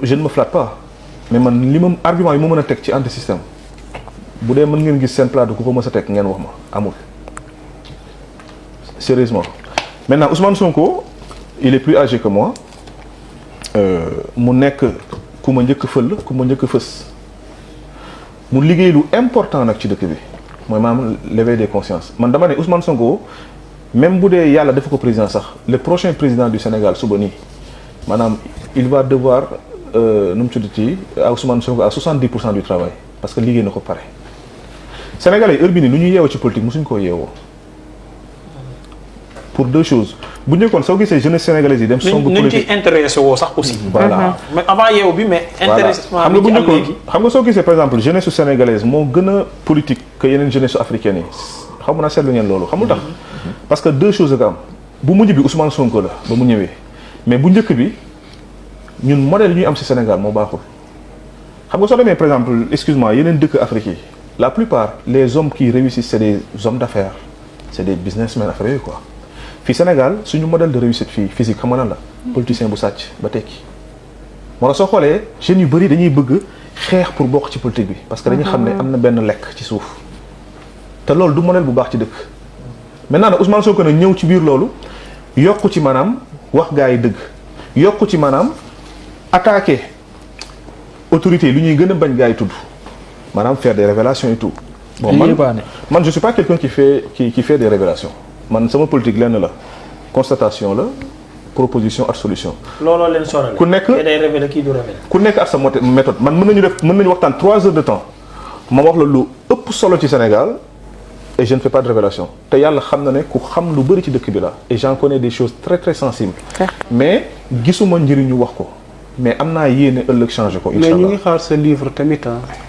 je ne me flatte pas mais man li ma argument yi ma mën a teg ci anti système bu dee mën ngeen gis seen plateau ku ko mës a teg ngeen wax ma amul sérieusement. Maintenant Ousmane Sonko il est plus âgé que moi mu nekk ku ma njëkk fël ku ma njëkk fës mu liggéey lu important nag ci dëkk bi mooy maanaam l'éveil des consciences man dama ne Ousmane Sonko même bu dee yàlla dafa ko président sax le prochain président du Sénégal suba nii maanaam il va devoir nu mu tuddati à Ousmane Sonko à 70% du travail parce que liggéey na ko pare Sénégalais heure bi nii lu ñuy yeewoo ci politique mosuñ koo yeewoo pour deux choses bu njëkkoon soo gisee jeunesse sénégalaise yi dem songu politique ñu ci intéressé woo sax aussi. voilà mais avant yeewu bi mais. intéressement xam nga bu bi ci am njëkkoon léegi. xam nga soo gisee par exemple jeunesse sénégalaise moo gën a politique que yeneen jeunesse africaine yi xam naa seetlu ngeen loolu xamul tax parce que deux choses nga am bu mujj bi Ousmane Sonko la ba mu ñëwee mais bu njëkk bi ñun modèle yi ñuy am ci Sénégal moo baaxul xam nga soo demee par exemple excuse-moi yeneen dëkk Afrique yi la plupart les hommes qui réussissent c'est des hommes d'affaires c'est des businessmen affaires yooyu quoi fii Sénégal suñu modèle de réussite fii physique xam nga lan la politicien bu sàcc ba tekki moo tax soo xoolee jeunes yu bëri dañuy bëgg xeex pour bokk ci politique bi parce que dañu xam ne am na benn lekk ci suuf te loolu du modèle bu baax ci dëkk maintenant nag Ousmane Sonko nag ñëw ci biir loolu yokku ci maanaam wax gaa yi dëgg yokku ci maanaam attaquer autorité lu ñuy gën a bañ gaa yi tudd maanaam faire des révélations et tout bon man je suis pas quelqu'un qui fait des révélations man sama politique lenn la constatation la proposition ak solution. looloo leen sonal. ku nekk day révélé kii du révélé. ku nekk ak sa méthode man mën nañu waxtaan 3 heures de temps ma wax la lu ëpp solo ci Sénégal et je ne fais pas de révélation te yàlla xam na ne ku xam lu bëri ci dëkk bi la et j'en connais des choses très très sensibles. mais gisuma njëriñu wax ko mais am naa yéene ëllëg changer ko. incha allah mais ñu ngi xaar sa livre tamit